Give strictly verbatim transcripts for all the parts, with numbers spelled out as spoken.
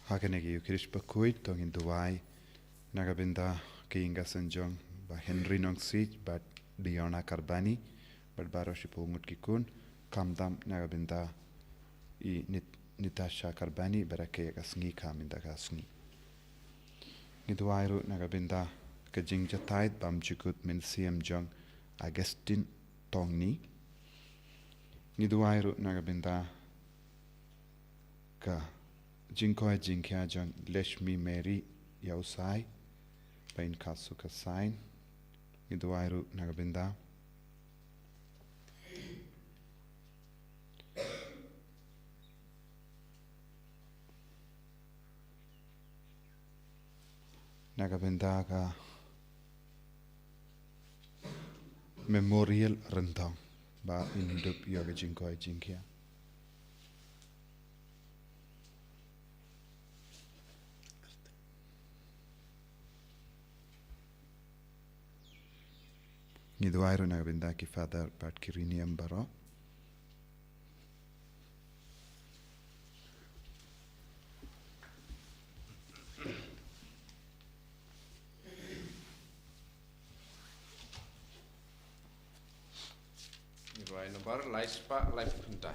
Ha kane ka Ïukharist bakhuid to ngin duwai na ka bynta ka ïing ka sem jong Bah Henry Nongsiej bad Diona Karbani bad baroh shiphew ngut ki khun, khamtam na ka bynta i Nit-, Nitasha Karbani bad ka ïa ka sngi ka mynta ka sngi. Ngi duwai ruh na ka bynta ka jingjahthait bymjukut mynsiem jong Augustine Tongni. Ngi duwai ruh na ka bynta ka jingkoit jingkhiah jong Leshmi Mary Ïawsai, ba in khasu ka sain. Ngi duwai ruh na ka bynta na ka bynta ka Memorial Ryntong ba in dup ïa ka jingkoit jingkhiah. Ngi duwai ruh na ka bynta ki Father bad ki Riniam baroh. Ngi duwai namar lai spah lai phew kynta.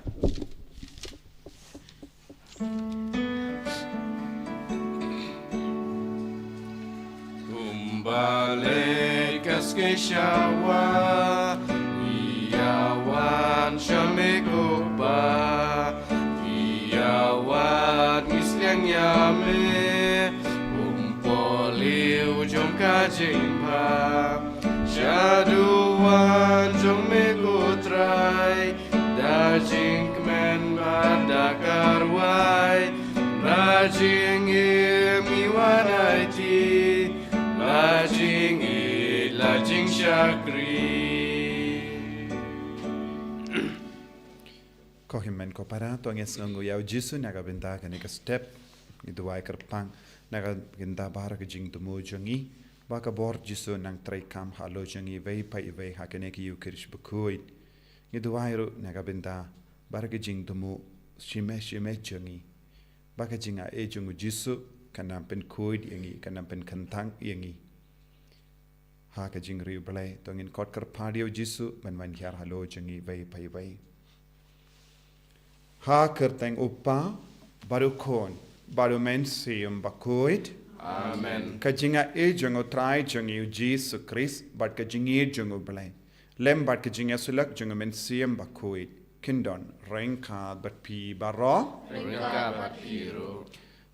Kumba leit ka skei shawa, ïa wan sha me ko Pa, ïa wan ngi sliang ïa me, um Pohliew jong ka jingbha, sha duwan jong me ko Trai, da jingkmen bad da ka rwai, da jingim ngi wan aiti, da jingïeit la jingshakri. Ko hynmen ko para, to ngin sngewnguh ïa u Jisu na ka bynta kane ka step. Ngi duwai kyrpang na ka bynta baroh ka jingthmu jong ngi, ba ka bor Jisu nang treikam halor jong ngi iwei pa iwei ha kane ka Ïukharist bakhuid. Ngi duwai ruh na ka bynta baroh ka jingthmu shimet shimet jong ngi, ba ka jingai jong u Jisu kan nang pynkhuid ïa ngi, kan nang pynkyntang ïa ngi. Ha ka jingriewblei, to ngin khot kyrpad ïa u Jisu ban wan hiar halor jong ngi iwei pa iwei. Ha ka kyrteng u Kpa, bad u Khun, bad u Mynsiem Bakhuid. Amen. Ka jingai jong u Trai jong ngi u Jisu Khrist, bad ka jingïeit jong u Blei, lem bad ka jingïasyllok jong u Mynsiem Bakhuid, kin don ryngkat bad phi baroh. Ryngkat bad phi ruh.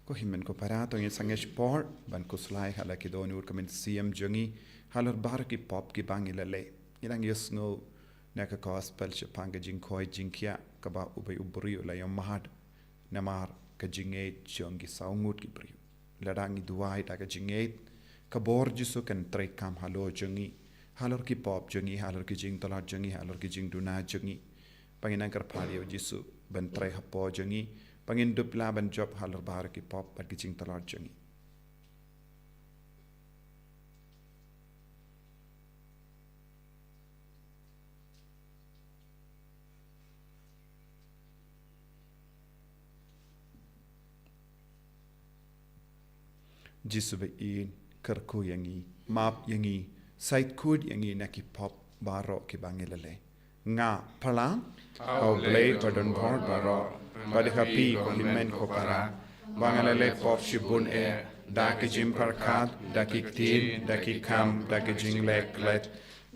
Ko hynmen ko para, to ngin sangeh shipor ban khuslai ha la ki dohnud ka mynsiem jong ngi halor baroh ki pop kiba ngi la leh. Ngi dang ïohsngew na ka gospel shaphang ka jingkoit jingkhiah kaba u Blei u briew u la ïoh mad namar ka jingngeit jong ki saw ngut ki briew. Lada ngi duwai da ka jingngeit, ka bor Jisu kan treikam halor jong ngi, halor ki pop jong ngi, halor ki jingtlot jong ngi, halor ki jingduna jong ngi. Ba ngin nang kyrpad ïa u Jisu ban trei hapoh jong ngi, ba ngin dup lah ban jop halor baroh ki pop bad ki jingtlot jong ngi. Jisu ba ïeit, kyrkhu ïa ngi, map ïa ngi, shait khuid ïa ngi na ki pop baroh kiba ngi la leh. Nga pyrshang ha u Blei badonbor baroh, bad ha phi ko hynmen ko para, ba nga la leh pop shibun eh, da ka jingpyrkhat, da ki ktien, da ki kam, da ka jingleh klet,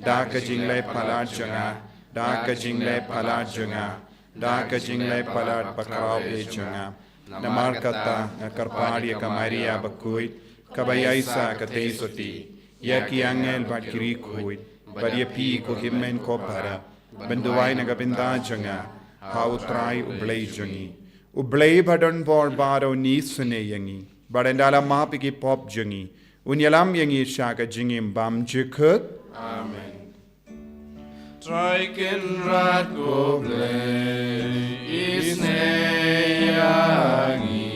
da ka jingleh palat jong nga, da ka jingleh palat jong nga, da ka jingleh palat bakhraw eh jong nga. Namar kata nga kyrpad ïa ka Maria bakhuid, kaba ïaisah ka tei sotti, ïa ki angel bad ki riewkhuid, bad ïa phi ko hynmen ko para, ban duwai na ka bynta jong nga ha u Trai u Blei jong ngi. U Blei badonbor baroh un isynei ïa ngi, bad un da la map ïa ki pop jong ngi, un ïalam ïa ngi sha ka jingim bymjukut. Amen. Trai Kynrad ko Blei, isynei ïa ngi.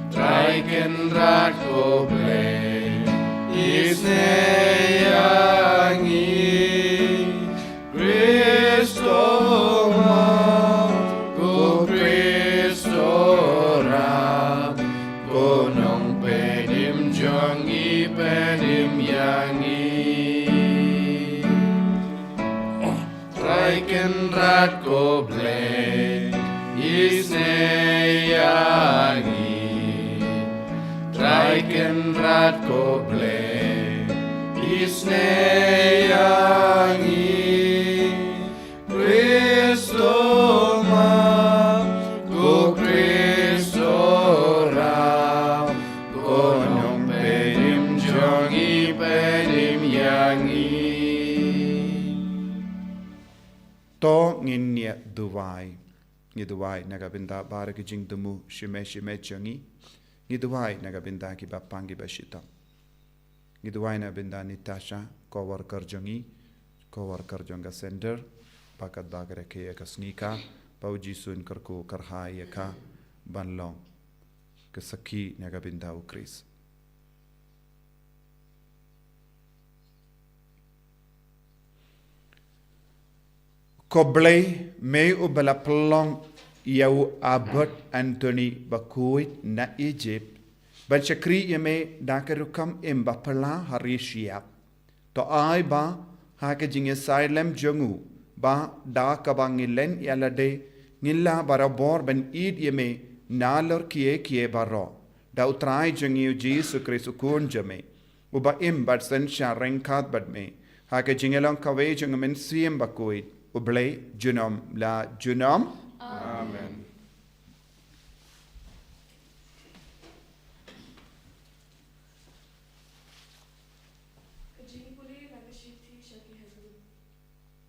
Trai Kynrad ko Blei, isynei ïa ngi. Khristo map, ko Khristo rah, Kynrad ko Blei, isnei ïa ngi. Trai Kynrad ko Blei, isnei ïa ngi. Khristomar, ko Khristorap, ko Nongpynim jong ngi, pynim ïa ngi. To ngin ïa duwai. Ngi duwai na ka bynta baroh ki jingthmu shimet shimet jong ngi. Ngi duwai na ka bynta kiba pang kiba shitom. Ngi duwai na ka bynta Natasha, co-worker jong ngi, co-worker jong ka center, ba ka dak re ke ïa ka sngi ka, ba u Jisu un kyrkhu kyrhai ïa ka ban long ka sakhi na ka bynta u Khrist. Ko Blei, me uba la pynlong ïa u Abbot Anthony Bakhuid na Egypt ban shakri ïa me da ka rukom im ba phylla ha ri shyiap. To ai ba ha ka jingïasaid lem jong u, ba da kaba ngi len ïa lade, ngin lah barabor ban ïeit ïa me nalor kiei kiei baroh, da u Trai jong ngi u Jisu Khrist u Khun jong me, uba im bad synshar ryngkat bad me ha ka jingïalong kawei jong u Mynsiem Bakhuid, U Blei junom la junom. Amen. Ka jingpule na ka shithi sha ki Hebru.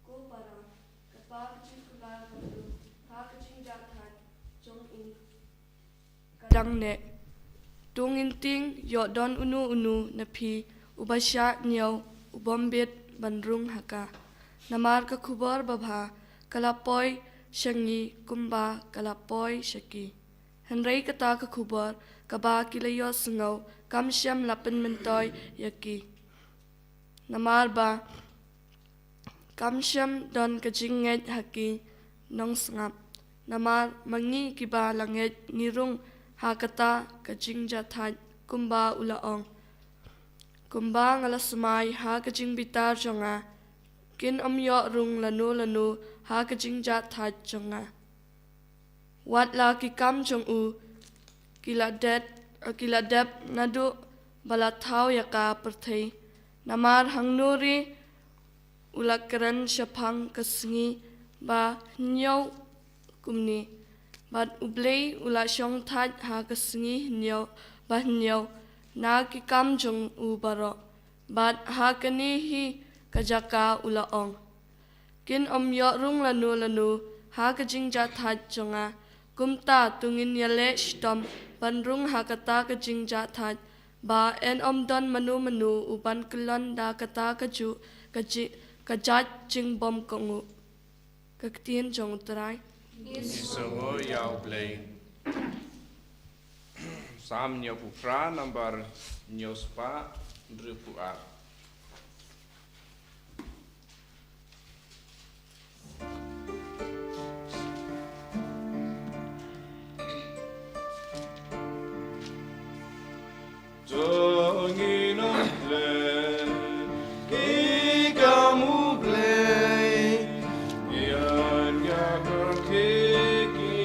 Ko para, kata ka jingkular ba duk ha ka jingjahthait jong u ka dang neh. To ngin tieng ïoh don uno uno na phi uba shah ñiew, u bym bit ban rung ha ka. Namar ka khubor babha ka la poi sha ngi kumba ka la poi sha ki. Hynrei kata ka khubor kaba ki la ïohsngew kam shym la pynmyntoi ïa ki. Namar ba kam shym don ka jingngeit ha ki nongsngap. Namar ma ngi kiba la ngeit ngi rung ha kata ka jingjahthait kumba u la ong. Kumba nga la smai ha ka jingbitar jong nga, kin ym ïoh rung lano lano ha ka jingjahthait jong nga. Wat la ki kam jong u ki la det, ki la dep naduh ba la thaw ïa ka pyrthei. Namar hangno re u la kren shaphang ka sngi ba hynñiew kumne, bad U Blei u la shongthait ha ka sngi hynñiew ba hynñiew na ki kam jong u baroh, bad ha kane hi ka jaka u la ong. Kin ym ïoh rung lano lano ha ka jingjahthait jong nga. Kumta to ngin ïaleh shitom ban rung ha kata ka jingjahthait, ba yn ym don mano mano u ban kyllon da kata kajuh ka ji-, ka jait jingbymkohnguh. Ka ktien jong U Trai. Ngi sngewnguh ïa U Blei. Salm hynñiewphew phra, nambar hynñiewspah hynriewphew ar. To ngin ym klet ki kam U Blei, ïa ngi kyrkieh ki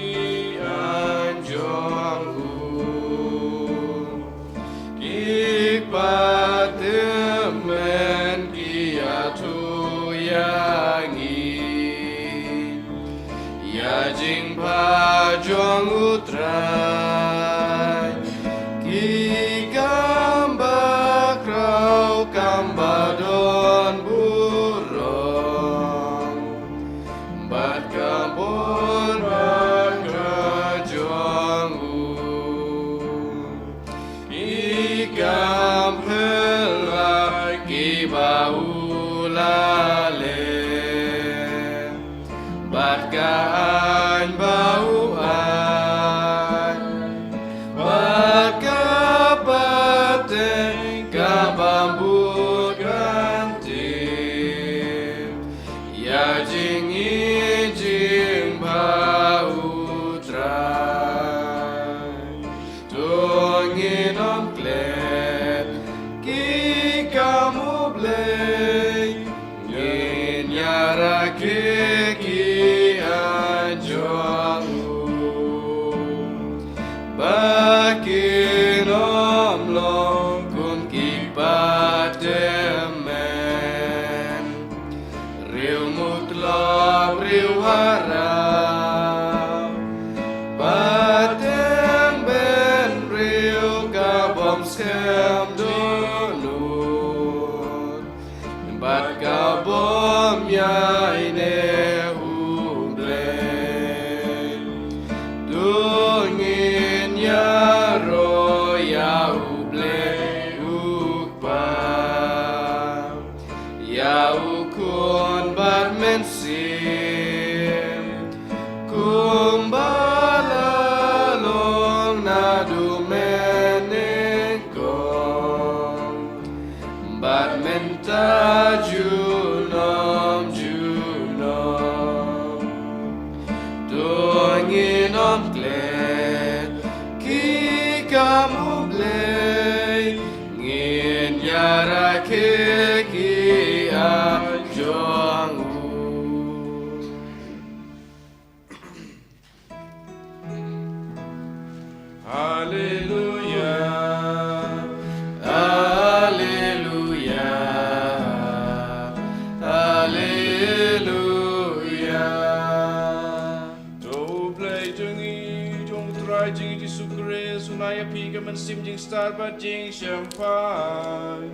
aiñ jong u. Ki kpa tymmen ki ïathuh ïa ngi ïa jingbha jong U Trai. Ki kam bakhraw, kam badonburom, bad ka bor bad ka jong u. Ki kam phylla kiba u la leh, bad ka aiñ ba u aiñ, bad ka pateng kaba bud kan tip ïa jingïeit jingbha U Trai. To ngin ym klet ki kam U Blei, ngin ïa rakhe ki Para, pateng ben riu ka bom skem dunut, bat ka bom yai ne u Blei. Dungin ya ro ya u Blei u Kpa. Ya u khun bad mynsiem, kumba la long naduh mynnyngkong, bad mynta junom junom. To ngin ym klet ki kam u Blei, ngin ïarakhe ki aiñ jong u. Haleluya, haleluya, haleluya. To u Blei jong ngi, jong u Trai jong ngi Jisu Khrist, un ai ïa phi ka mynsiem jingstad bad jingshemphang,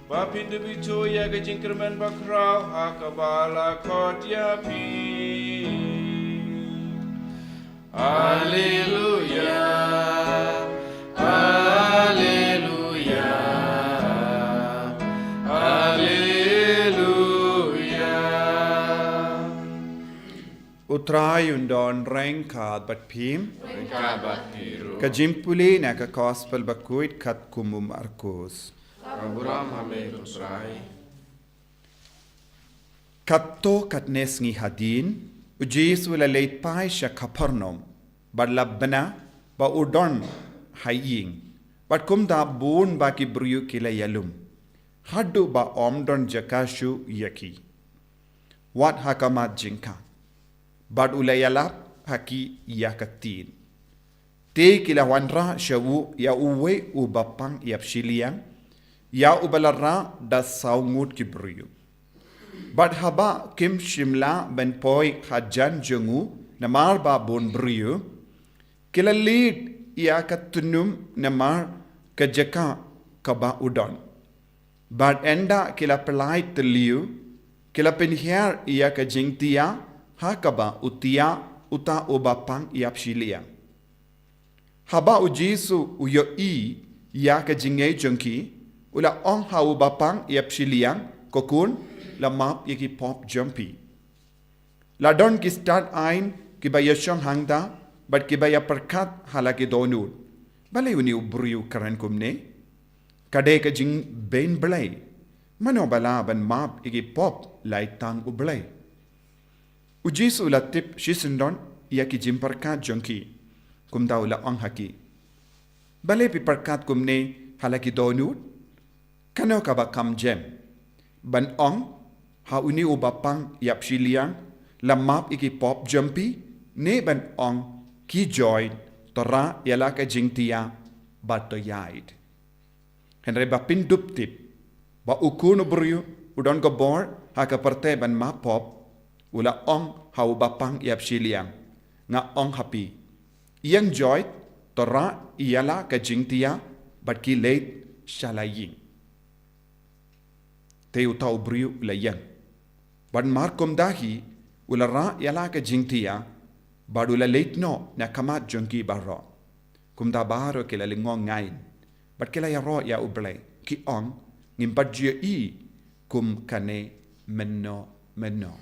ba phin da bithuh ïa ka jingkyrmen bakhraw ha kaba la khot ïa phi. Haleluya, haleluya, haleluya. U Trai un don ryngkat bad phi. Ryngkat bad phi ruh. Ka jingpule na ka Gospel bakhuid katkum u Markos. Ka burom ha me ko Trai. Katto katne sngi hadien, u Jisu u la leit phai sha Kapharnaum, bad la bna ba u don ha ïing, bad kumta bun ba ki briew ki la ïalum, haduh ba ym don jaka shuh ïa ki, wat ha khmat jingkhang. Bad u la ïalap ha ki ïa ka ktien. Te ki la wanrah sha u ïa uwei uba pang ïapshiliang, ïa uba la rah da saw ngut ki briew. Bad haba kim shym lah ban poi hajan jong u namar ba bun briew, ki la leit ïa ka tnum namar ka jaka kaba u don. Bad ynda ki la pynlait tyrli, ki la pynhiar ïa ka jingtiah ha kaba u tiah uta uba pang ïapshiliang. Haba u Jisu u ïohi ïa ka jingngeit jong ki, u la ong ha uba pang ïapshiliang, ko khun, la map ïa ki pop jong phi. La don ki stad aiñ kiba ïashong hangta bad kiba ïapyrkhat ha la ki dohnud, balei une u briew u kren kumne? Ka dei ka jingbeiñ Blei. Mano ba lah ban map ïa ki pop, lai tang u Blei? U Jisu u la tip shisyndon ïa ki jingpyrkhat jong ki, kumta u la ong ha ki, balei phi pyrkhat kumne ha la ki dohnud? Kano kaba kham jem, ban ong ha une uba pang ïapshiliang, la map ïa ki pop jong phi, ne ban ong, khie joit, to rah ïa la ka jingtiah bad to ïaid? Hynrei ba phin dup tip ba u Khun u briew u don ka bor ha ka pyrthei ban map pop, u la ong ha uba pang ïapshiliang, nga ong ha phi, ïeng joit, to rah ïa la ka jingtiah bad khie leit sha la ïing. Te uta u briew u la ïeng, bad markumta hi u la rah ïa la ka jingtiah bad u la leit noh na khmat jong ki baroh. Kumta baroh ki la lyngngoh ngaiñ bad ki la ïaroh ïa u Blei, ki ong, ngim pat ju ïohi kum kane mynno mynno.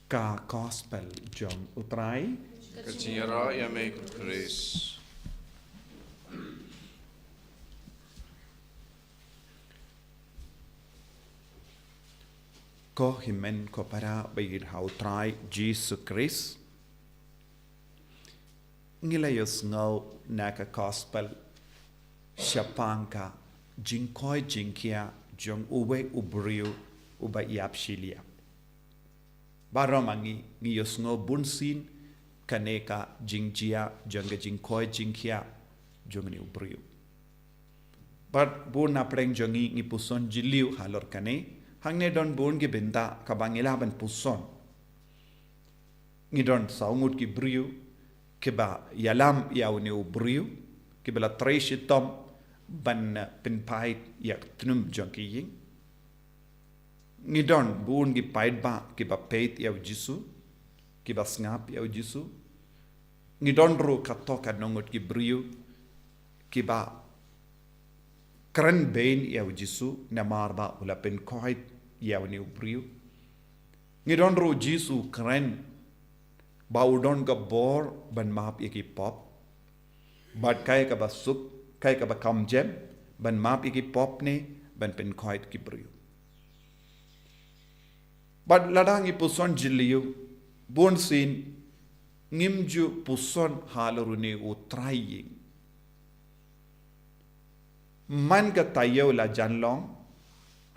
Ka Gospel jong u Trai. Ka jingïaroh ïa me ko Khrist. Ko hynmen ko para ba ïeit ha u Trai Jisu Khrist. Ngi la ïohsngew na ka Gospel shaphang ka jingkoit jingkhiah jong uwei u briew uba ïapshiliang. Baroh ma ngi ngi ïohsngew bunsien kane ka jingjia jong ka jingkoit jingkhiah jong une u briew. Bad bun na pdeng jong ngi ngi puson jylliew halor kane. Hangne don bun ki bynta kaba ngi lah ban puson. Ngi don saw ngut ki briew kiba ïalam ïa une u briew, kiba la trei shitom ban pynpait ïa ka tnum jong ki ïing. Ngi don bun ki paidbah kiba peit ïa u Jisu, kiba sngap ïa u Jisu. Ngi don ruh katto katne ngut ki briew kiba kren bein ïa u Jisu namar ba u la pynkhuid ïa une u briew. Ngi don ruh u Jisu kren ba u don ka bor ban map ïa ki pop. Bad kaei kaba suk, kaei kaba kham jem, ban map ïa ki pop ne, ban pynkhuid ki briew. Bad lada ngi puson jylliew, bunsien ngim ju puson halor une u trai ïing. Man ka taïew la jan long,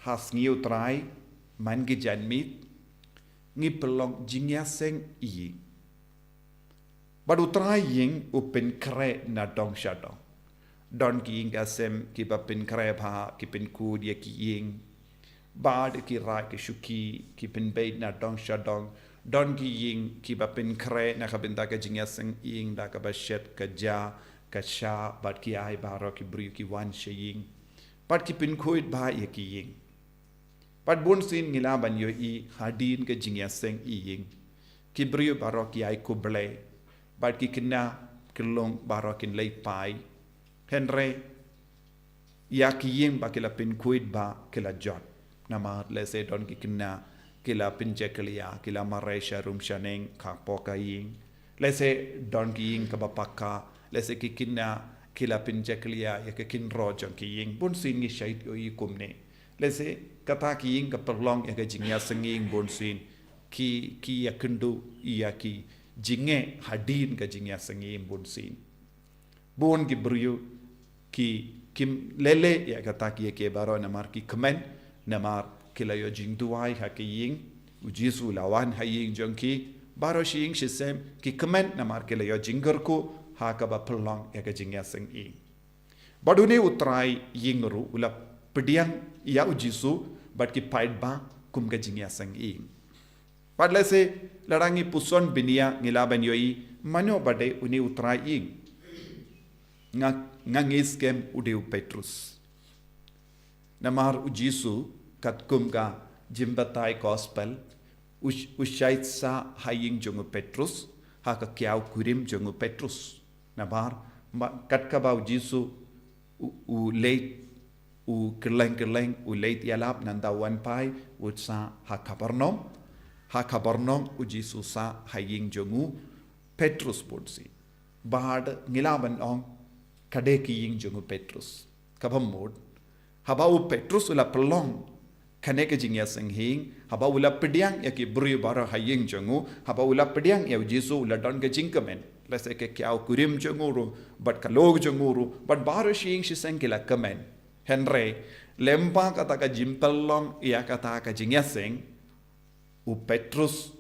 ha sngi u trai, man ki janmiet, ngi pynlong jingïaseng ïing. Bad u trai ïing u pynkhreh na dong sha dong. Don ki ïing ka sem kiba pynkhreh bha, ki pynkhuid ïa ki ïing. Bad ki raid ki shuki, ki pynbeit na dong sha dong. Don ki ïing kiba pynkhreh na ka bynta ka jingïaseng ïing da kaba shet ka ja, ka sha, bad ki ai baroh ki briew ki wan sha ïing. Bad ki pynkhuid bha ïa ki ïing. Bad bunsien ngi lah ban ïohi hadien ka jingïaseng ïing, ki briew baroh ki ai khublei, bad ki khynnah ki lung baroh kin leit phai. Hynrei ïa ki ïing ba ki la pynkhuid bha ki la jot. Namar lehse don ki khynnah ki la pynjakhlia, ki la mareh sha rum sha neng hapoh ka ïing. Lehse don ki ïing kaba paka, lehse ki khynnah ki la pynjakhlia ïa ka khynroo jong ki ïing. Bunsien ngi shait ïohi kumne. Lehse kata ki ïing ka pynlong ïa ka jingïaseng ïing bunsien, ki, ki ïakynduh ïa ki jingeh hadien ka jingïaseng ïing bunsien. Bun ki briew ki, kim leh leh ïa kata ki ïa ki baroh namar ki kmen, namar ki la ïoh jingduwai ha ki ïing, u Jisu u la wan ha ïing jong ki, baroh shi ïing shi sem ki kmen namar ki la ïoh jingkyrkhu ha kaba pynlong ïa ka jingïaseng ïing. Bad une u trai ïing ruh u la pdiang ïa u Jisu bad ki paidbah kum ka jingïaseng ïing. Bad lehse lada ngi puson bniah ngi lah ban ïohi mano ba dei une u trai ïing. Nga, nga ngeit skhem u dei u Petrus. Namar u Jisu katkum ka jingbatai gospel, u sh-, u shait sah ha ïing jong u Petrus, ha ka kiaw kurim jong u Petrus. Namar, ma-, kat kaba u Jisu u, u leit, u kylleng kylleng, u leit ïalap, nangta u wan phai, u sah ha Kapernaum. Ha Kapernaum u Jisu sah ha ïing jong u Petrus bunsien. Bad ngi lah ban ong ka dei ka ïing jong u Petrus. Kaba mut, haba u Petrus u la pynlong kane ka jingïaseng ïing, haba u la pdiang ïa ki briew baroh ha ïing jong u, haba u la pdiang ïa u Jisu u la don ka jingkmen. Lehse ka kiaw kurim jong u ruh, bad ka lok jong u ruh, bad baroh shi ïing shi sem ki la kmen. Hynrei, lyngba kata ka jingpynlong ïa kata ka jingïaseng, u Petrus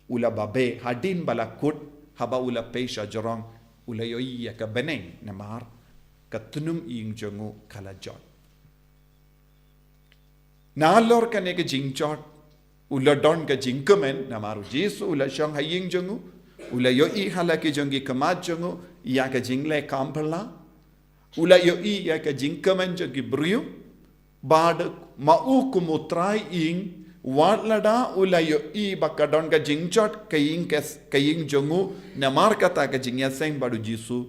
u la babe hadien ba la kut, haba u la pei sha jrong, u la ïohi ïa ka bneng namar ka tnum ïing jong u ka la jot. Nalor kane ka jingjot, u la don ka jingkmen, namar u Jisu u la shong ha ïing jong u, u la ïohi ha la ki jong ki khmat jong u ïa ka jingleh kham phylla, u la ïohi ïa ka jingkmen jong ki briew, bad ma u kum u trai ïing, wat lada u la ïohi ba ka don ka jingjot ka ïing ka s-, ka ïing jong u, namar kata ka jingïaseng bad u Jisu,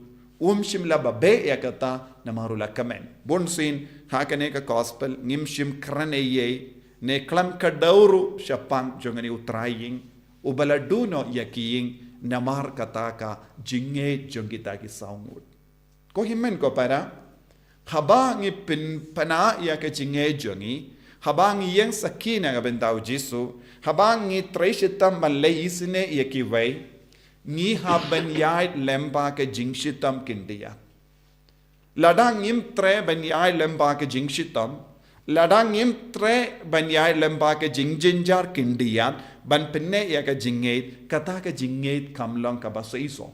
um shym la babe ïa kata namar u la kmen. Bunsien, ha kane ka gospel, ngim shym kren ei ei, ne khlem kdew ruh shaphang jong une u trai ïing, uba la duh noh ïa ki ïing, namar kata ka jingngeit jong kita ki saw ngut. Ko hynmen ko para, haba ngi pynpaw ïa ka jingngeit jong ngi, haba ngi ïeng sakhi na ka bynta u Jisu, haba ngi trei shitom ban leh isynei ïa kiwei, ngi hap ban ïaid lyngba ka jingshitom khyndiat. Lada ngim treh ban ïaid lyngba ka jingshitom, lada ngim treh ban ïaid lyngba ka jingjynjar khyndiat, ban pynneh ïa ka jingngeit, kata ka jingngeit kam long kaba seisoh.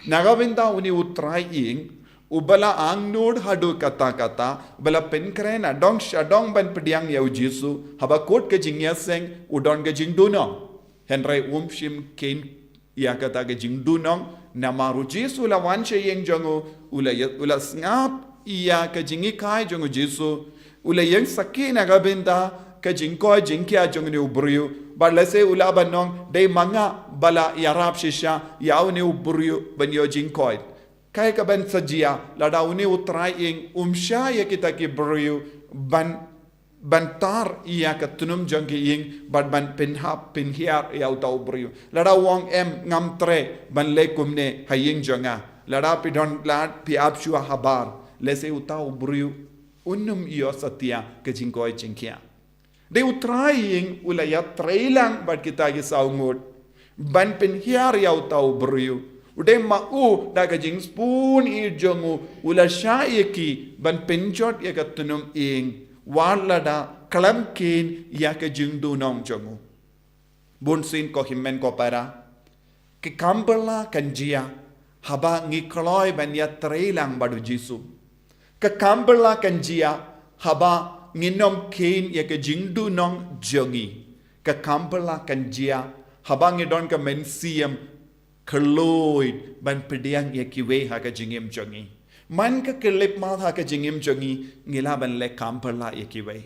Na ka bynta une u trai ïing, Uba la angnud haduh katta katta, uba la pynkhreh na dong sha dong ban pdiang ïa u Jisu, haba kut ka jingïaseng, u don ka jingduhnong. Hynrei um shym kheiñ ïa kata ka jingduhnong, namar u Jisu u la wan sha ïing jong u, u la ïa, u la sngap ïa ka jinghikai jong u Jisu, u la ïeng sakhi na ka bynta ka jingkoit jingkhiah jong une u briew, bad lehse u la ban ong, dei ma nga ba la ïarap shisha ïa une u briew ban ïoh jingkoit. Kaei kaban sa jia, lada une u trai ïing um shah ïa kita ki briew ban, ban tar ïa ka tnum jong ki ïing, bad ban pynhap pynhiar ïa uta u briew. Lada u ong, em, ngam treh ban leh kumne ha ïing jong nga. Lada phi don lad phi ap shuwa habar, lehse uta u briew un ym ïoh satia ka jingkoit jingkhiah. Dei u trai ïing u la ïatrei lang bad kita ki saw ngut ban pynhiar ïa uta u briew. U dei ma u da ka jingsbun ïeit jong u, u la shah ïa ki ban pynjot ïa ka tnum ïing, wat lada khlem kheiñ ïa ka jingduhnong jong u. Bunsien ko hynmen ko para, ka kam bylla kan jia haba ngi kloi ban ïatrei lang bad u Jisu. Ka kam bylla kan jia haba ngin ym kheiñ ïa ka jingduhnong jong ngi. Ka kam bylla kan jia haba ngi don ka mynsiem kylluid ban pdiang ïa kiwei ha ka jingim jong ngi. Man ka khyllipmat ha ka jingim jong ngi, ngi lah ban leh kam bylla ïa kiwei.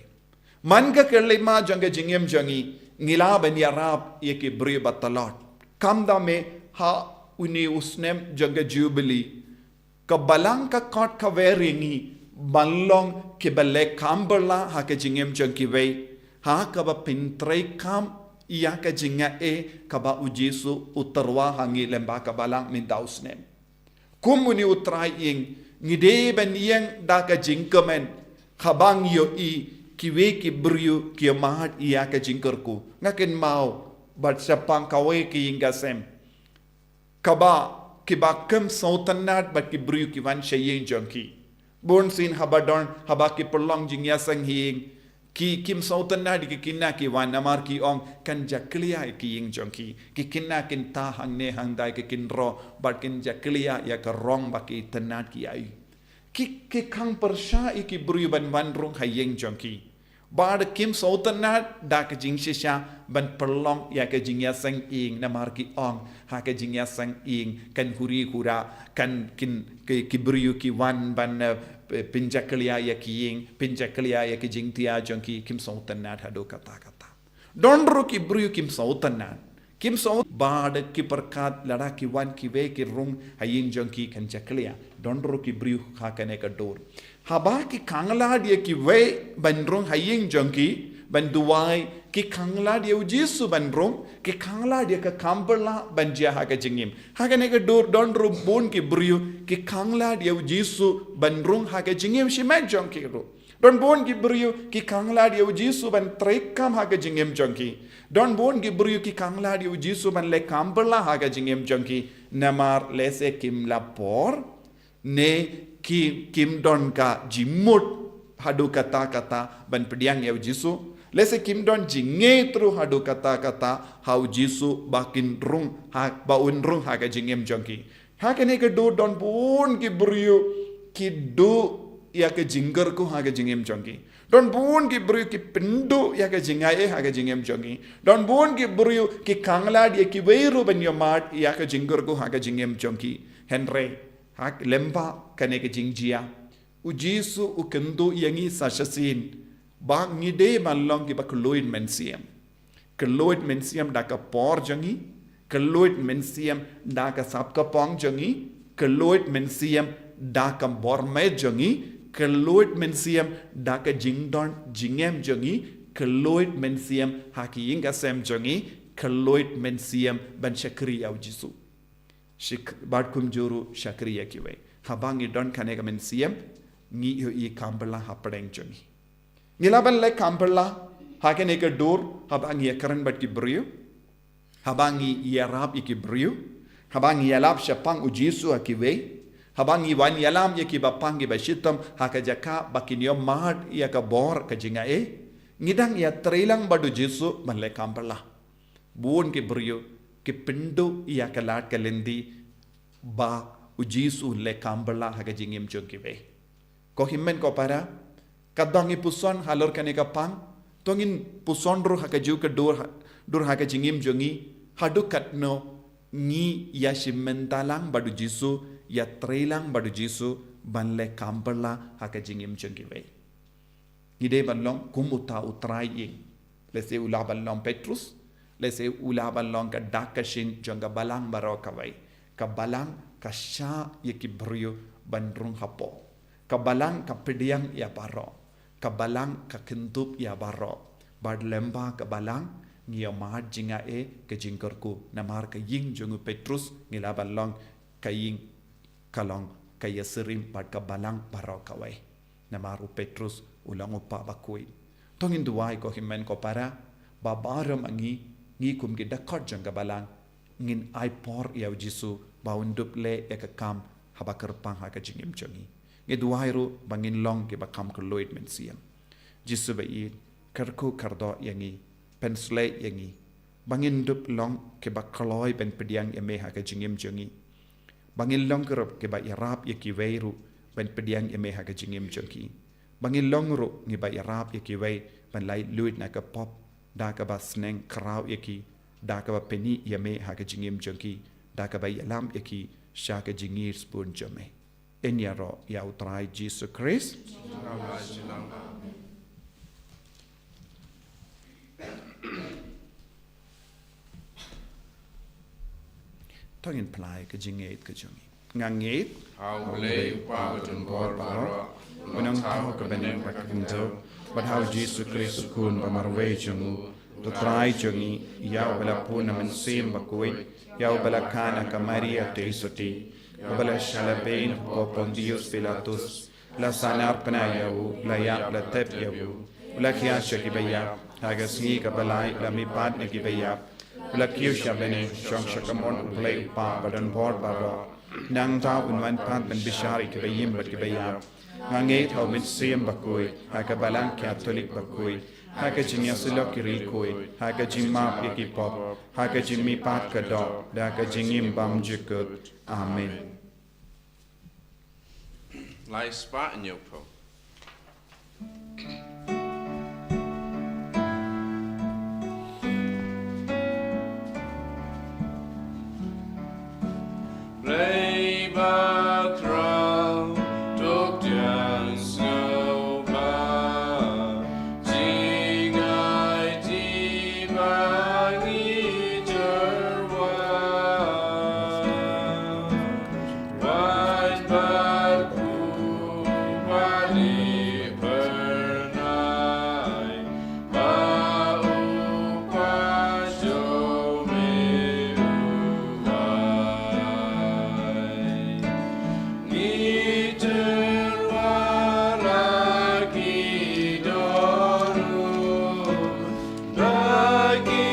Man ka khyllipmat jong ka jingim jong ngi, ngi lah ban ïarap ïa ki briew ba tlot. Kumta me ha une u snem jong ka Jubili, ka Balang ka khot ka wer ïa ngi ban long kiba leh kam bylla ha ka jingim jong kiwei, ha kaba pyntreikam ïa ka jingaiei kaba u Jisu u tyrwa ha ngi lyngba ka Balang mynta u snem. Kum une u trai ïing, ngi dei ban ïeng da ka jingkmen haba ngi ïohi kiwei ki briew ki ïa mad ïa ka jingkyrkhu. Nga kynmaw bad shaphang kawei ka ïing ka sem, kaba kiba khlem sngewtynnad bad ki briew ki wan sha ïing jong ki. Bunsien haba don, haba ki pynlong jingïaseng ha ïing, ki, kim sngewtynnad ïa ki khynnah ki wan, namar ki ong kan jakhlia ïa ki ïing jong ki. Ki khynnah kin tah hangne hangtai, ki kynroh, bad kin jakhlia ïa ka rong ba ki tynnad ki ïa. Ki, ki khang pyrshah ïa ki briew ban wan rung ha ïing jong ki. Bad kim sngewtynnad da ka jingshisha ban pynlong ïa ka jingïaseng ïing, namar ki ong ha ka jingïaseng ïing kan huri hura, kan kin, ki, ki briew ki wan ban, eh, pynjakhlia ïa ki ïing, pynjakhlia ïa ki jingthiah jong ki. Kim sngewtynnad haduh katta katta. Don ruh ki briew kim sngewtynnad. Kim sngewtynnad bad ki pyrkhat lada ki wan kiwei ki rung ha ïing jong ki kan jakhlia. Don ruh ki briew ha kane ka dur. Haba ki khang lad ïa kiwei ban rung ha ïing jong ki ban duwai, ki khang lad ïa u Jisu ban rung, ki khang lad ïa ka kam bylla ban jia ha ka jingim. Ha kane ka dur don ruh bun ki briew ki khang lad ïa u Jisu ban rung ha ka jingim shimet jong ki ruh. Don bun ki briew ki khang lad ïa u Jisu ban treikam ha ka jingim jong ki. Don bun ki briew ki khang lad ïa u Jisu ban leh kam bylla ha ka jingim jong ki. Namar lehse kim lap por, ne ki, kim don ka jingmut haduh katta katta ban pdiang ïa u Jisu. Lehse kim don jingngeit ruh haduh katta katta ha u Jisu ba kin rung ha, ba un rung ha ka jingim jong ki. Ha kane ka dur don bun ki briew ki duh ïa ka jingkyrkhu ha ka jingim jong ki. Don bun ki briew ki pynduh ïa ka jingaiei ha ka jingim jong ki. Don bun ki briew ki khang lad ïa kiwei ruh ban ïa mad ïa ka jingkyrkhu ha ka jingim jong ki. Hynrei ha lyngba kane ka jingjia, u Jisu u kynduh ïa ngi sa shisien ba ngi dei ban long kiba kylluid mynsiem. Kylluid mynsiem da ka por jong ngi, kylluid mynsiem da ka sap ka pong jong ngi, kylluid mynsiem da ka bor met jong ngi, kylluid mynsiem da ka jingdon jingem jong ngi, kylluid mynsiem ha ki ïing ka sem jong ngi, kylluid mynsiem ban shakri ïa u Jisu. Shik-, bad kumjuh ruh shakri ïa kiwei. Haba ngi don kane ka mynsiem, ngi ïohi kam bylla hapdeng jong ngi. Ngi lah ban leh kam bylla ha kane ka dur haba ngi ïakren bad ki briew, haba ngi ïarap ïa ki briew, haba ngi ïalap shaphang u Jisu ha kiwei, haba ngi wan ïalam ïa kiba pang kiba shitom ha ka jaka ba kin ïoh mad ïa ka bor ka jingaiei. Ngi dang ïatreilang bad u Jisu ban leh kam bylla. Bun ki briew ki pynduh ïa ka lad ka lynti ba U Jisu un leh kam bylla ha ka jingim jong kiwei. Ko hynmen ko para, ka dang ngi puson halor kane ka pang, to ngin puson ruh ha kajuh ka dur ha, dur ha ka jingim jong ngi, haduh katno ngi ïa shim bynta lang bad u Jisu, ïatrei lang bad u Jisu ban leh kam bylla ha ka jingim jong kiwei. Ngi dei ban long kum uta u trai ïing. Lehse u lah ban long Petrus, lehse u lah ban long ka dak ka shin jong ka balang baroh kawei. Ka balang ka shah ïa ki briew ban rung hapoh. Ka balang ka pdiang ïa baroh. Ka balang ka kyntup ïa baroh. Bad lyngba ka balang ngi ïohmad jingaiei ka jingkyrkhu. Namar ka ïing jong u Petrus ngi lah ban long ka ïing ka long ka ïasyriem bad ka balang baroh kawei. Namar u Petrus u long u kpa bakhuid. To ngin duwai ko hynmen ko para, ba baroh ma ngi, ngi kum ki dkhot jong ka balang, ngin ai por ïa u Jisu ba un dup leh ïa ka kam haba kyrpang ha ka jingim jong ngi. Ngi duwai ruh ba ngin long kiba kham kylluid mynsiem. Jisu ba ïeit, kyrkhu kyrdoh ïa ngi, pynshlei ïa ngi. Ba ngin dup long kiba kloi ban pdiang ïa me ha ka jingim jong ngi. Ba ngin long ruh kiba ïarap ïa kiwei ruh ban pdiang ïa me ha ka jingim jong ki. Ba ngin long ruh ngiba ïarap ïa kiwei ban lait luid na ka pop, da kaba sneng khraw ïa ki, da kaba pyni ïa me ha ka jingim jong ki, da kaba ïalam ïa ki sha ka jingïeit sbun jong me. Yn ïaroh ïa u Trai Jisu Khrist. To ngin phla ïa ka jingngeit ka jong ngi. Nga ngeit ha U Blei U Kpa badonbor baroh, U Nongthaw ka bneng bad ka khyndew, bad ha U Jisu Khrist U Khun ba marwei jong U, U Trai jong ngi, ïa Uba la pun na Mynsiem Bakhuid, ïa Uba la kha na ka Maria Theisotti, Uba la shah lehbeiñ hapoh Pontius Pilatus, la sahnarphna ïa U, la ïap, la tep ïa U, U la khie sha kiba ïap, ha ka sngi kaba lai U la mihpat na kiba ïap, U la kiew sha bneng, shong sha kamon U Blei U Kpa badonbor baroh. Nangta Un wan pat ban bishar ïa kiba im bad kiba ïap. Nga ngeit ha U Mynsiem Bakhuid, ha ka Balang Katholik bakhuid, ha ka jingïasyllok ki riewkhuid, ha ka jingmap ïa ki pop, ha ka jingmihpat ka doh, da ka jingim bymjukut. Amen. Lai spah hynñiew phew. Blei bakhraw, to pdiang sngewbha, jingaiti ba ngi jyrwa. Wad bad u pali pernai, ba u pastor me u wai. Ngi jyrwa la ki dohnud, ba ki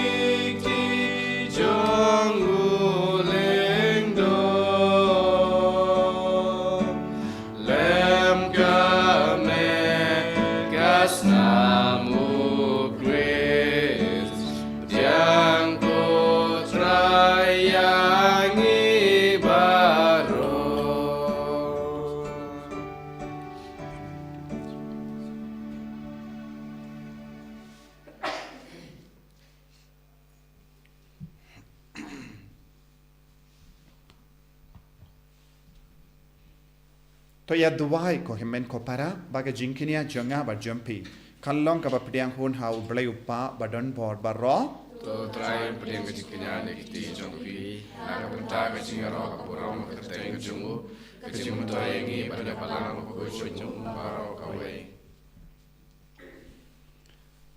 kti jong u lyngdoh. Lem ka met ka snam U Khrist, pdiang ko Trai ïa ngi baroh. To ïa duwai ko hynmen ko para, ba ka jingkñia jong nga bad jong phi kan long kaba pdiang hun ha U Blei U Kpa badonbor baroh. To Trai pdiang ka jingkñia na ki kti jong phi, na ka bynta ka jingïaroh ka burom ka kyrteng jong U, ka jingmyntoi ïa ngi ban ïa balang bakhuid jong U baroh kawei.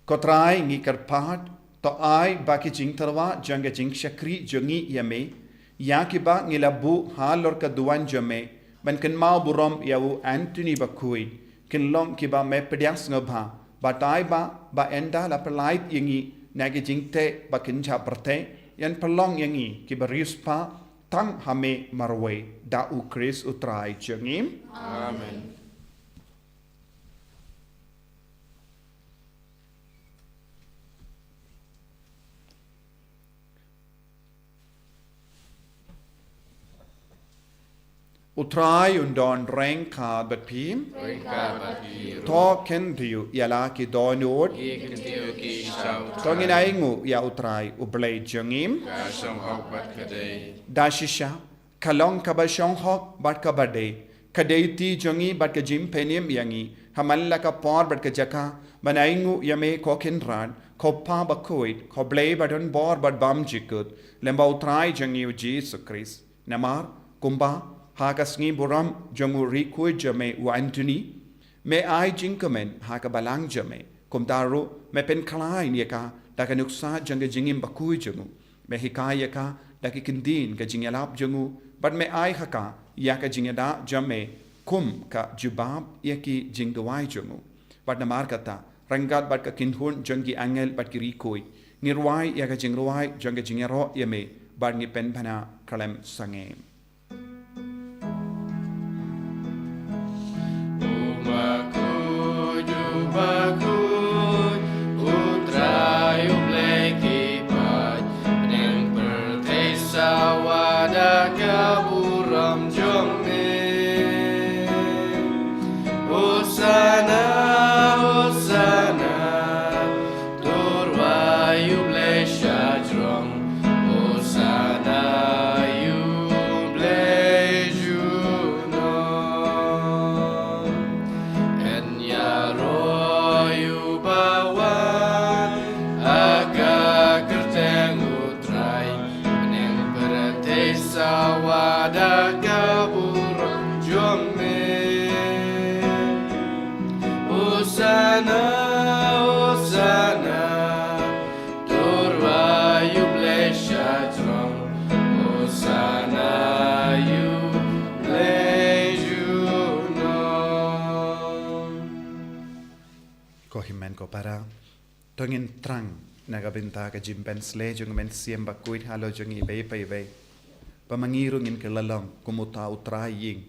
Ko Trai, ngi kyrpad, to ai ba ki jingtyrwa jong ka jingshakri jong ngi ïa Me, ïa kiba ngi la buh halor ka duwan jong Me ban kynmaw burom ïa u Anthony bakhuid, kin long kiba Me pdiang sngewbha. Batai ba, ba ynda la pyllait ïa ngi na ki jingteh ba kynja pyrthei, yn pynlong ïa ngi kiba riewspah tang ha Me marwei, da U Khrist U Trai jong ngi. Amen. U Trai un don ryngkat bad phi. Ryngkat bad phi ruh. To khyndiat ïa la ki dohnud. Ngi khyndiat ki sha U Trai. To ngin ainguh ïa U Trai U Blei jong ngi. Ka shong hok bad ka dei. Da shisha, ka long kaba shong hok bad kaba dei, ka dei ti jong ngi bad ka jingpynim ïa ngi, ha man la ka por bad ka jaka, ban ainguh ïa me ko Kynrad, ko Pa bakhuid, ko Blei badonbor bad bymjukut, lyngba U Trai jong ngi U Jisu Khrist. Namar, kumba, ha ka sngi burom jong u riewkhuid jong me u Anthony, me ai jingkmen ha ka balang jong me. Kumta ruh, me pynkhlaiñ ïa ka da ka nuksa jong ka jingim bakhuid jong u. Me hikai ïa ka da ki kyntien ka jingïalap jong u, bad me ai ha ka ïa ka jingïada jong me kum ka jubab ïa ki jingduwai jong u. Bad namar kata, ryngkat bad ka kynhun jong ki angel bad ki riewkhuid, ngi rwai ïa ka jingrwai jong ka jingïaroh ïa me, bad ngi pynbna khlem sangeh. U bakhuid, u bakhuid, U Trai U Blei ki paid, bneng pyrthei sawa da ka burom jong me. Hosana, Hosana, to rwai ïa U Blei shajrong. Hosana ïa U Blei junom. Yn ïaroh ïa uba wan ha ka kyrteng U Trai, bneng pyrthei sawa da ka burom jong me. Hosana, Hosana, to rwai ïa U Blei shajrong. Hosana ïa U Blei junom. Ko hynmen ko para, to ngin thrang na ka bynta ka jingpynshlei jong U Mynsiem Bakhuid halor jong ngi iwei pa iwei. Ba ma ngi ruh ngin kylla long kum uta u trai ïing,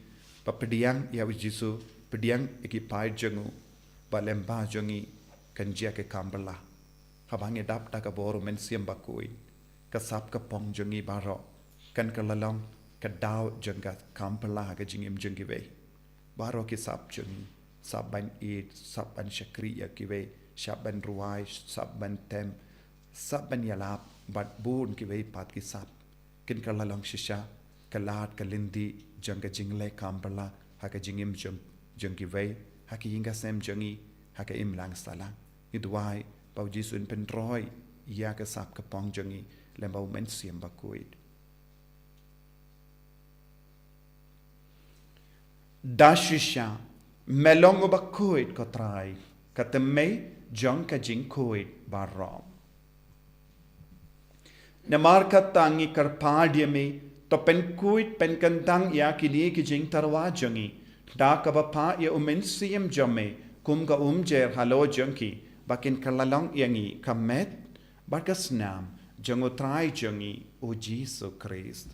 ba pdiang ïa U Jisu, pdiang ïa ki paid jong u, ba lyngba jong ngi kan jia ka kam bylla. Haba ngi dap da ka bor U Mynsiem Bakhuid, ka sap ka pong jong ngi baroh kan kylla long ka daw jong ka kam bylla ha ka jingim jong kiwei. Baroh ki sap jong ngi, sap ban ïeit, sap ban shakri ïa kiwei, sap ban rwai, sap ban tem, sap ban ïalap, bad bun kiwei pat ki sap. Kin kylla long shisha ka lad ka lynti jong ka jingleh kam bylla ha ka jingim jong, jong kiwei, ha ka ïing ka sem jong ngi, ha ka imlang sahlang. Ngi duwai ba U Jisu un pynroi ïa ka sap ka pong jong ngi lyngba U Mynsiem Bakhuid. Da shisha, me long uba khuid ko Trai, ka thymmei jong ka jingkhuid baroh. Namar kata ngi kyrpad ïa me, to pynkhuid pynkyntang ïa kine ki jingtyrwa jong ngi, da kaba phah ïa U Mynsiem jong me kum ka umjer halor jong ki, ba kin kylla long ïa ngi ka met bad ka snam jong U Trai jong ngi U Jisu Khrist.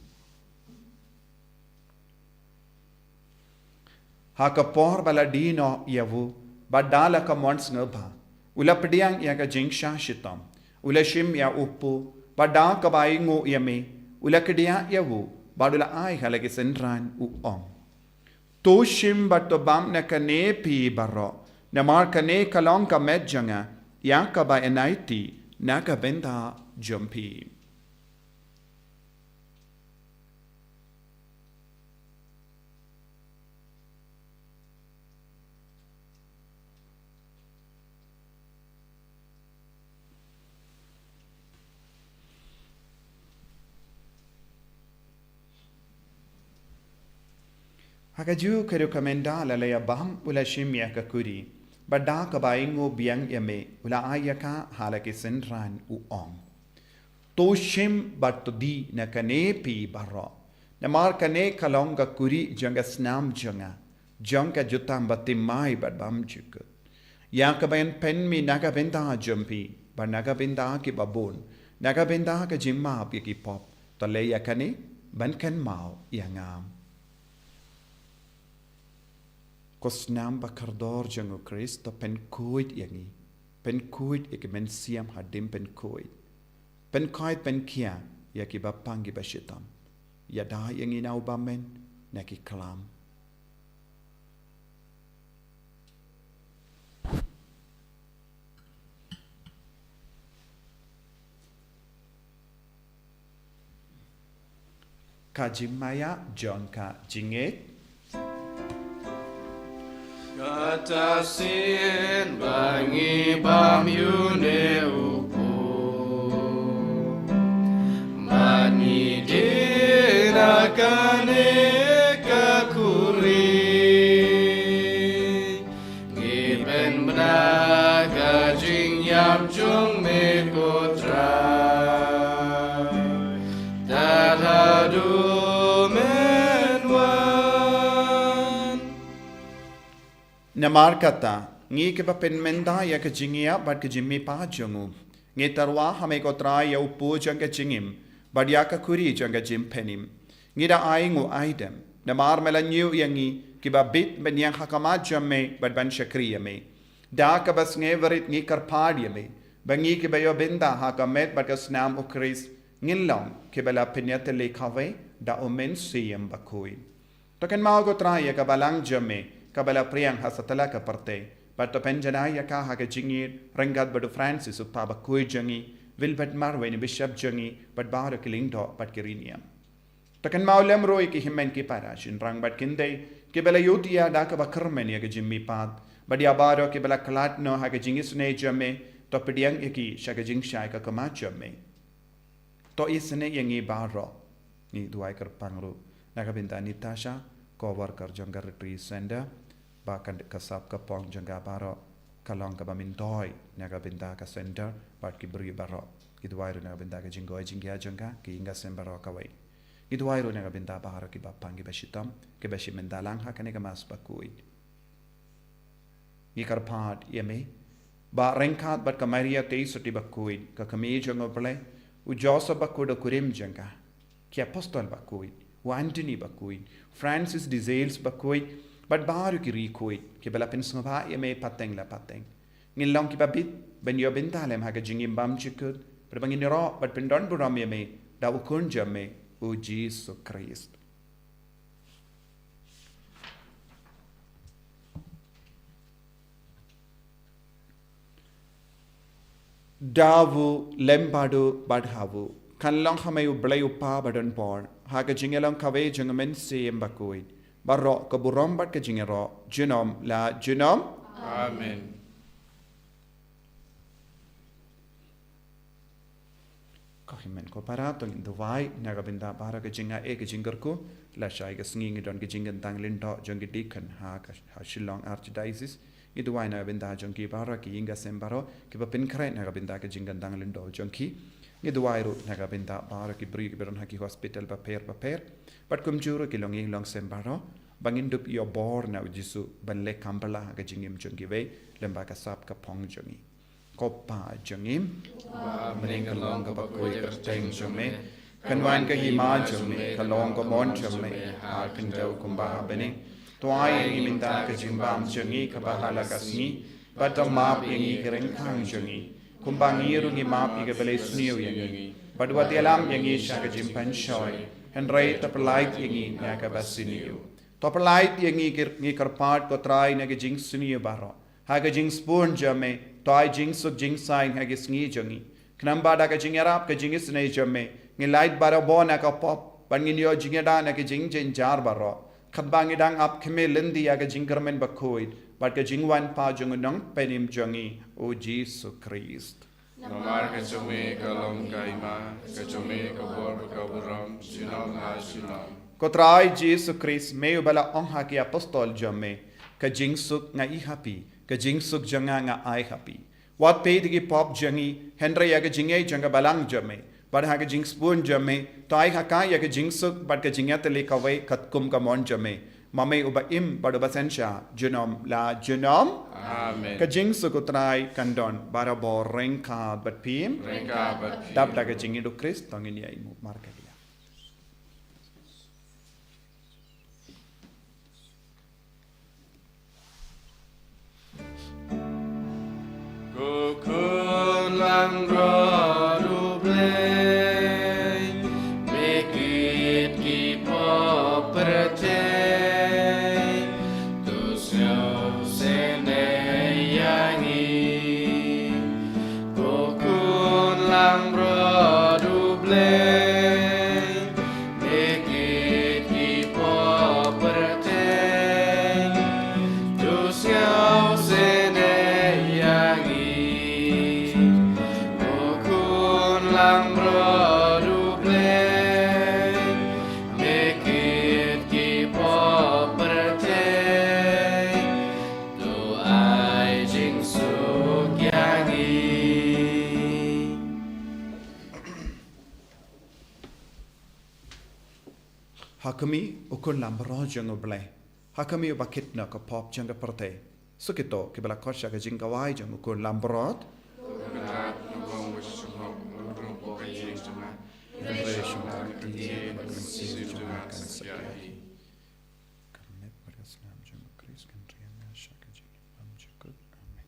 Ha ka por ba la die noh ïa u, bad da la ka mon sngewbha, u la pdiang ïa ka jingshah shitom, u la shim ïa u kpu, bad da kaba ainguh ïa me, u la kdiah ïa u, bad u la ai ha la ki synran, u ong: To shim bad to bam na kane phi baroh, namar kane ka long ka met jong nga, ïa kaba yn aiti na ka bynta jong phi. Ha kajuh ka rukom ynda la la ïa bam, u la shim ïa ka kuri, bad da kaba ainguh biang ïa me, u la ai ïa ka ha la ki synran, u ong: To shim bad to die na kane phi baroh, namar kane ka long ka kuri jong ka snam jong nga, jong ka jutang bathymmai bad bymjukut, ïa kaba yn pynmih na ka bynta jong phi, bad na ka bynta kiba bun, na ka bynta ka jingmap ïa ki pop. To leh ïa kane ban kynmaw ïa nga. Ko snam bakordor jong U Khrist, to pynkhuid ïa ngi, pynkhuid ïa ki mynsiem hadien pynkhuid, pynkhuid pynkhia ïa kiba pang kiba shitom. Ïada ïa ngi na u bymmen, na ki klam. Ka jingmaïa jong ka jingngeit. Kata shisien ba ngi bam ïa une u pud, ba ngi die na kane ka khuri. Ngi pynbna ka jingïap jong me ko Trai, tad haduh men wan. Namar kata, ngi kiba pynmynta ïa ka jingïap bad ka jingmihpat jong u, ngi tyrwa ha me ko Trai ïa u pud jong ka jingim bad ïa ka khuri jong ka jingpynim. Ngi da ai ïa u aidem, namar me la ñiew ïa ngi kiba bit ban ïeng ha khmat jong me bad ban shakri ïa me. Da kaba sngewrit ngi kyrpad ïa me ba ngi kiba ïoh bynta ha ka met bad ka snam u Khrist, ngin long kiba la pynïatylli kawei da u Mynsiem Bakhuid. To kynmaw ko Trai ïa ka balang jong me kaba la pdiang ha satlak ka pyrthei, bad to pynjanai ïa ka ha ka jingïeit ryngkat bad u Francis u Papa Bakhuid jong ngi, Wilbert Marwein u Bishop jong ngi, bad baroh ki lyngdoh bad ki riewniam. To kynmaw lem ruh ïa ki hynmen ki para, shynrang bad khyndiat, kiba la ïohi ïa da kaba kyrmen ïa ka jingmihpat, bad ïa baroh kiba la khlad noh ha ka jingisynei jong me, to pdiang ïa ki sha ka jingshai ka khmat jong me. To isynei ïa ngi baroh. Ngi duwai kyrpang ruh na ka bynta Nitasha, co-worker jong ka Retreat Center, ba kan ka sap ka phong jong ka baroh ka long kaba myntoi na ka bynta ka center bad ki briew baroh. Ngi duwai ruh na ka bynta ka jingngeit jingngeit jong ka, ki ïing ka sem baroh kawei. Ngi duwai ruh na ka bynta baroh kiba pang kiba shitom, kiba shim bynta lang ha kane ka Mass Bakhuid. Ngi kyrpad ïa me ba ryngkat bad ka Maria Theisotti Bakhuid, ka kmie jong u Blei, u Joseph Bakhuid u kurim jong ka, ki apostol bakhuid, u Anthony Bakhuid, Francis de Sales Bakhuid, bad baroh ki riewkhuid kiba la pynsngewbha ïa me pateng la pateng. Ngin long kiba bit ban ïoh bynta lem ha ka jingim bymjukut, bad ba ngin ïaroh bad pyndonburom ïa me da u Khun jong me, u Jisu Khrist. Da u lem bad u bad ha u, kan long ha me u Blei u Kpa badonbor, ha ka jingïalong kawei jong u Mynsiem Bakhuid, baroh ka burom bad ka jingïaroh junom la junom. Amen. Ko hynmen ko para, to ngin duwai na ka bynta baroh ka jingaiei ka jingkyrkhu. Lashai ka sngi ngi don ka jingkyntang lyngdoh jong ki deacon ha ka, ha Shillong Archdiocese. Ngi duwai na ka bynta jong ki baroh, ki ïing ka sem baroh kiba pynkhreh na ka bynta ka jingkyntang lyngdoh jong ki. Ngi duwai ruh na ka bynta baroh ki briew kiba don ha ki hospital bapher bapher, bad kumjuh ruh ki longïing longsem baroh, ba ngin dup ïoh bor na u Jisu ban leh kam bha ha ka jingim jong kiwei lem bad ka sap ka phong jong ngi. Ko Pa jong ngi, ba ha bneng kan long kaba khuid ka kyrteng jong me, kan wan ka hima jong me, kan long ka mon jong me ha ka khyndew kumba ha bneng. To ai ïa ngi mynta ka jingbam jong ngi kaba ha la ka sngi, bad to map ïa ngi ki ryngkang jong ngi, kumba ngi ruh ngi map ïa kiba la isniew ïa ngi. Bad wat ïalam ïa ngi sha ka jingpynshoi, hynrei to pyllait ïa ngi na kaba sniew. To pyllait ïa ngi, ngi kyrpad ko Trai, na ka jingsniew baroh, ha ka jingsbun jong me, to ai jingsuk jingsaiñ ha ki sngi jong ngi. Khnang ba da ka jingïarap ka jingisynei jong me, ngin lait barabor na ka pop, bad ngin ïoh jingïada na ka jingjynjar baroh, katba ngi dang ap khmih lynti ïa ka jingkyrmen bakhuid bad ka jingwan pat jong u Nongpynim jong ngi, u Jisu Khrist. Namar ka jong me ka long ka hima, ka jong me ka bor bad ka burom, junom la junom. Ko Trai Jisu Khrist, me uba la ong ha ki apostol jong me, ka jingsuk nga ai ha phi, ka jingsuk jong nga nga ai ha phi. Wat peit ïa ki pop jong ngi, hynrei ïa ka jingïeit jong ka balang jong me, bad ha ka jingsbun jong me, to ai ha ka ïa ka jingsuk bad ka jingïatylli kawei katkum ka mon jong me, ma me uba im bad uba synshar junom la junom. Amen. Ka jingsuk u Trai kan don barabor ryngkat bad phi. Ryngkat bad phi. Dap da ka jingïeit u Khrist, to ngin ïa ïehnoh markylliang. Ko Khun langbrot U Blei, me kit ki pop pyrthei. Ha khmih, u khun lambrot jong U Blei. Ha khmih, uba kit noh ka pop jong ka pyrthei. Sa kito kiba la khot sha ka jingkawai jong u khun lambrot. Ka met bad ka snam jong U Khrist kan riam ïa sha ka jingim bymjukut. Amen.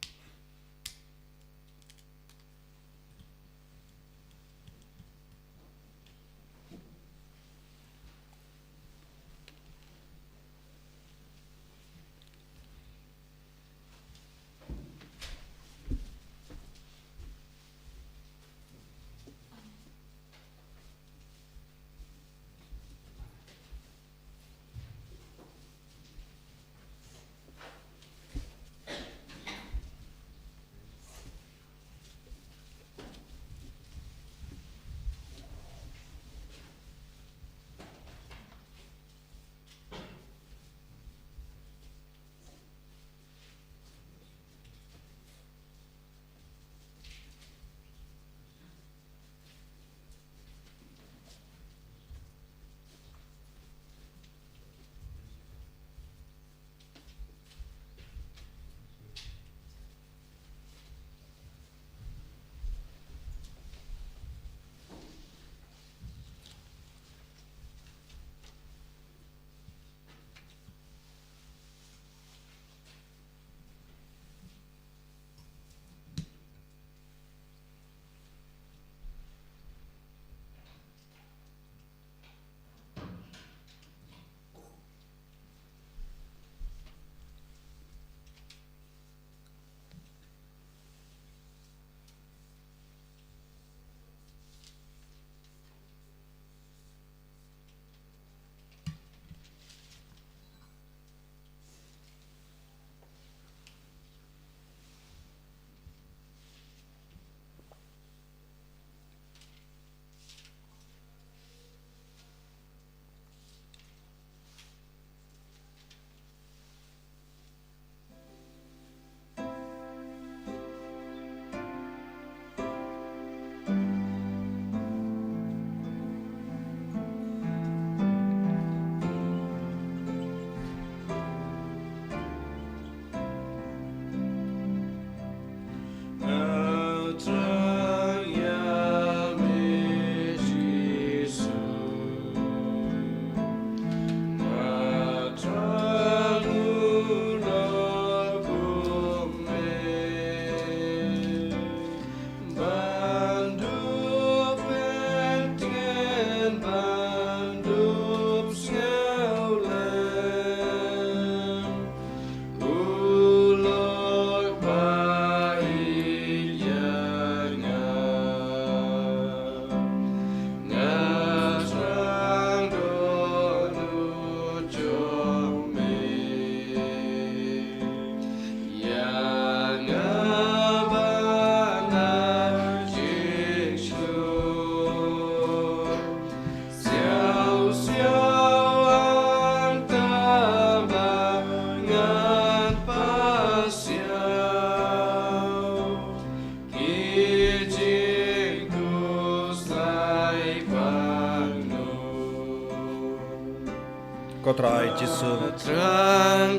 Ko Trai Jisu,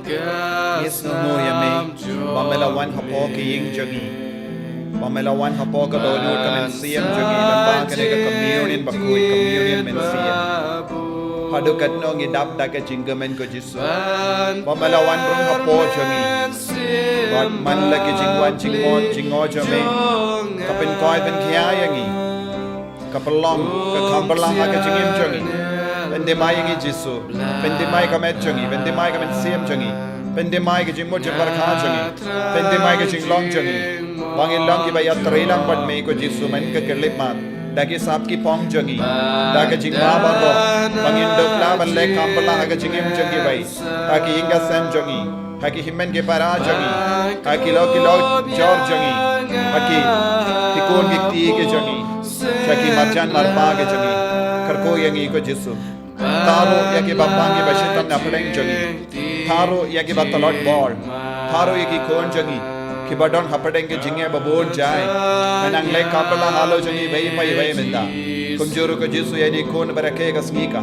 ngi sngewnguh ïa me ba me la wan hapoh ki ïing jong ngi, ba me la wan hapoh ka dohnud ka mynsiem jong ngi lyngba kane ka communion bakhuid, communion mynsiem. Haduh katno ngi dap da ka jingkmen, ko Jisu, ba me la wan rung hapoh jong ngi. Bad man la ki jingwan jingmut jingngeit jong me ka pynkoit pynkhia ïa ngi, ka pynlong ka kham pynlong ha ka jingim jong ngi. Pyndem ïa ngi Jisu, pyndem ïa ka met jong ngi, pyndem ïa ka mynsiem jong ngi, pyndem ïa ka jingmut jingpyrkhat jong ngi, pyndem ïa ka jinglong jong ngi, ba ngin long kiba ïatrei lang bad me, ko Jisu, man ka khyllipmat, da ki sap ki phong jong ngi, da ka jingma baroh, ba ngin dup lah ban leh kham pynlong ha ka jingim jong kiwei, ha ki ïing ki sem jong ngi, ha ki hynmen ki para jong ngi, ha ki lok ki lok jor jong ngi, ha ki, ki khun ki kti ki jong ngi, ha ki marjan marpa ki jong ngi. Kyrkhu ïa ngi, ko Jisu. Thaw ruh ïa kiba pang kiba shitom na pdeng jong ngi. Thaw ruh ïa kiba tlot bor. Thaw ruh ïa ki khun jong ngi kiba don hapdeng ki jingeh babun jai. Ngan nang leh kham pynlong halor jong ngi iwei pa iwei mynta. Kumjuh ruh, ko Jisu, ïa ine i khun ba rakhe ka sngi ka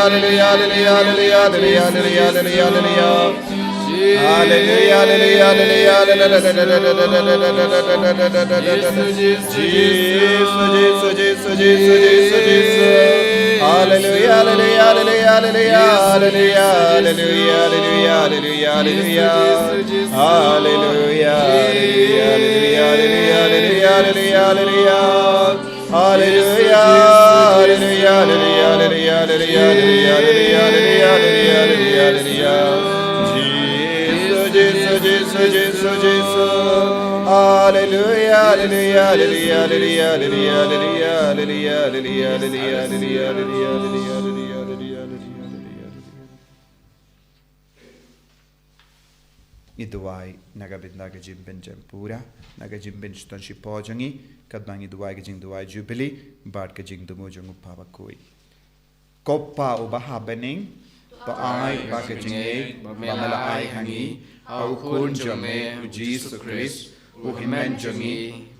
hallelujah, hallelujah, hallelujah, hallelujah, hallelujah, hallelujah. Hallelujah, hallelujah, hallelujah, hallelujah, hallelujah, hallelujah, hallelujah, hallelujah, hallelujah. Jesus, Jesus, Jesus, Jesus, Jesus, Jesus. Hallelujah, hallelujah, hallelujah, hallelujah, hallelujah, hallelujah, hallelujah, hallelujah, hallelujah. Hallelujah, hallelujah, hallelujah, hallelujah, hallelujah, hallelujah. Hallelujah, hallelujah, hallelujah, hallelujah. Jesus, Jesus, Jesus, Jesus, Jesus. Hallelujah, hallelujah, hallelujah, hallelujah. Ngi duwai na ka bynta ka jingpynjem pura, na ka jingpynshitom shiphang jong ngi, katba ngi duwai ka jingduwai Jubili bad ka jingthmu jong U Kpa bakhuid. Ko Kpa uba ha bneng, to ai ba ka jingngeit ba me la ai ha ngi ha U Khun jong me U Jisu Khrist, U Hynmen jong ngi,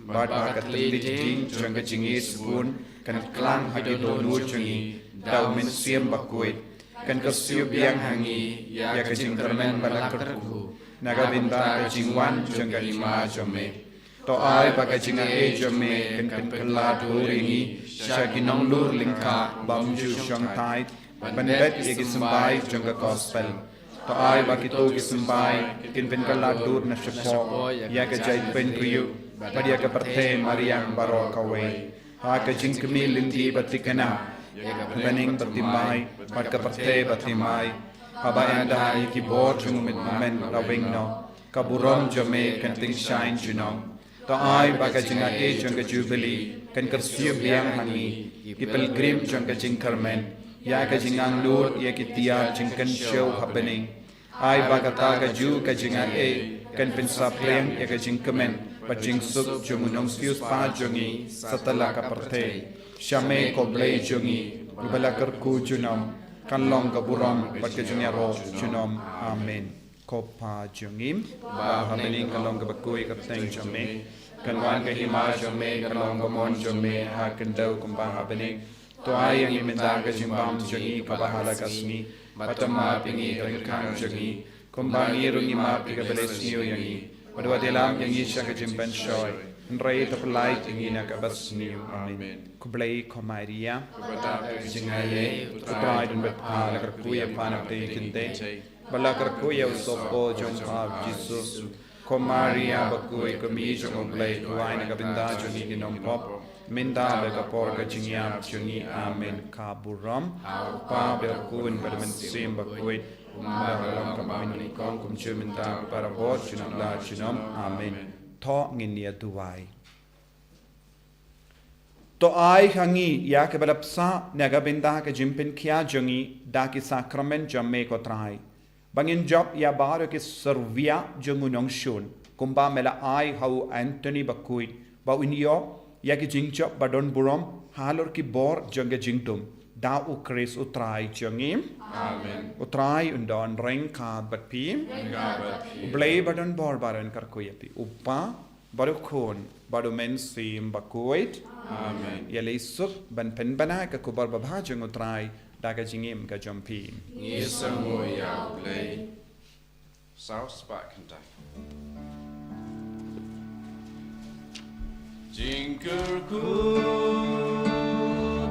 bad ba ka tynjuh ding jong ka jingngeit sbun kan klang ha ki dohnud jong ngi da U Mynsiem Bakhuid, kan kyrsiew biang ha ngi ïa ka jingkyrmen ba la kyrkhu na ka bynta ka jingwan jong ka Hima jong me. To ai ba ka jingaiei jong me kan pynkylla dur ïa ngi sha ki nonglur lyngkha bym ju shongthait ban bet ïa ki symbai jong ka gospel. To ai ba kito ki symbai kin pynkylla dur na shapoh ïa ka jaitbynriew bad ïa ka pyrthei mariang baroh kawei, ha ka jingkmie lynti ba thikna, ïa ka bneng ba thymmai bad ka pyrthei ba thymmai, haba ynda ïa ki bor jong U Myntmyntmen la weng noh, ka burom jong me kan tyngshaiñ junom. To ai ba ka jingaiei jong ka Jubili kan kyrsiew biang ha ngi, ki pilgrim jong ka jingkyrmen, ïa ka jingangnud ïa ki tiar jingkynshew ha bneng. Ai ba kata kajuh ka jingaiei kan pynsaphriang ïa ka jingkmen bad jingsuk jong U Nongsiewspah jong ngi satlak ka pyrthei. Sha me, ko Blei jong ngi, uba la kyrkhu junom, kan long ka burom bad ka jingïaroh junom. Amen. Ko Kpa jong ngi ba ha bneng, kan long kaba khuid ka kyrteng jong me, kan wan ka hima jong me, kan long ka mon jong me ha khyndew kumba ha bneng. To ai ïa ngi mynta ka jingbam jong ngi kaba ha la ka sngi, bad to map ïa ngi ki kyrkhu jong ngi, kumba ngi ruh ngi map ïa kiba leh sniew ïa ngi. Bad wat ïalam ïa ngi sha ka jingpynshoi, hynrei to pyllait ïa ngi na kaba sniew. Amen. Khublei ko Maria, kaba dap ka jingaiei, U Trai u don bad pha, la kyrkhu ïa pha na pdeng ki kynthei, bad la kyrkhu ïa u sohpynshitom jong pha U Jisu. Ko Maria bakhuid, ko Kmie jong U Blei, duwai na ka bynta jong ngi ki nongpop, mynta bad ha ka por ka jingïap jong ngi. Amen. Ka burom ha U Kpa bad ha U Khun bad ha U Mynsiem Bakhuid, kumba ka long mynnyngkong, kumjuh mynta, barabor, junom la junom. Amen. To ngin ïa duwai. To ai ha ngi ïa kiba la bsa na ka bynta ka jingpynkhia jong ngi da ki sakramen jong me ko Trai, ba ngin jop ïa baroh ki syrwiah jong u nongshun, kumba me la ai ha u Anthony bakhuid, ba un ïoh ïa ki jingjop ba don burom halor ki bor jong ka jingdum, da U Khrist U Trai jong ngi. Amen. U Trai un don ryngkat bad phi. Ryngkat bad phi. U Blei ba don bor baroh un kyrkhu ïa phi, U Kpa, bad U Khun, bad U Mynsiem Bakhuid. Amen. Ïaleh suk ban pynbna ka khubor babha jong U Trai da ka jingim ka jong phi. Ngi sngewnguh ïa U Blei. Saw spah khyndai. Jingkyrkhu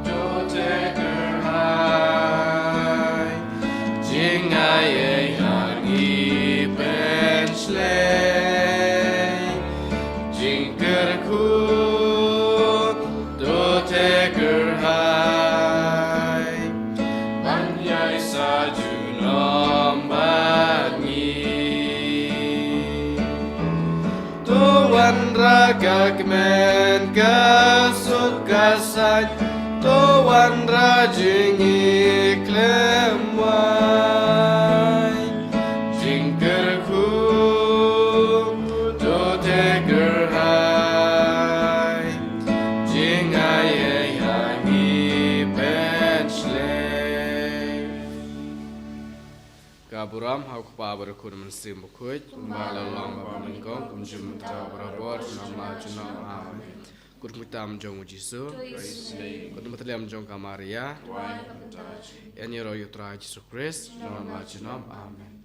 to te kyrhai, jingaiei ha ngi pynshlei. Jingkyrkhu to te kyrhai, ban ïaisah junom bad ngi. Ka kmen ka suk ka saiñ, to wanrah jingïeit khlem wai. Jingkyrkhu to theh kyrhai, jingaiei ha ngi pynshlei. Ka burom ha u Kpa bad u Khun Mynsiem Bakhuid, kumba la long bad mynnyngkong, kumjuh mynta barabor, junom la junom. Amen. Kut kmitam jong u Jisu, kut kmitam jong ka Maria, ïa ngi ruh ïa u Trai Jisu Krist, junom la junom. Amen.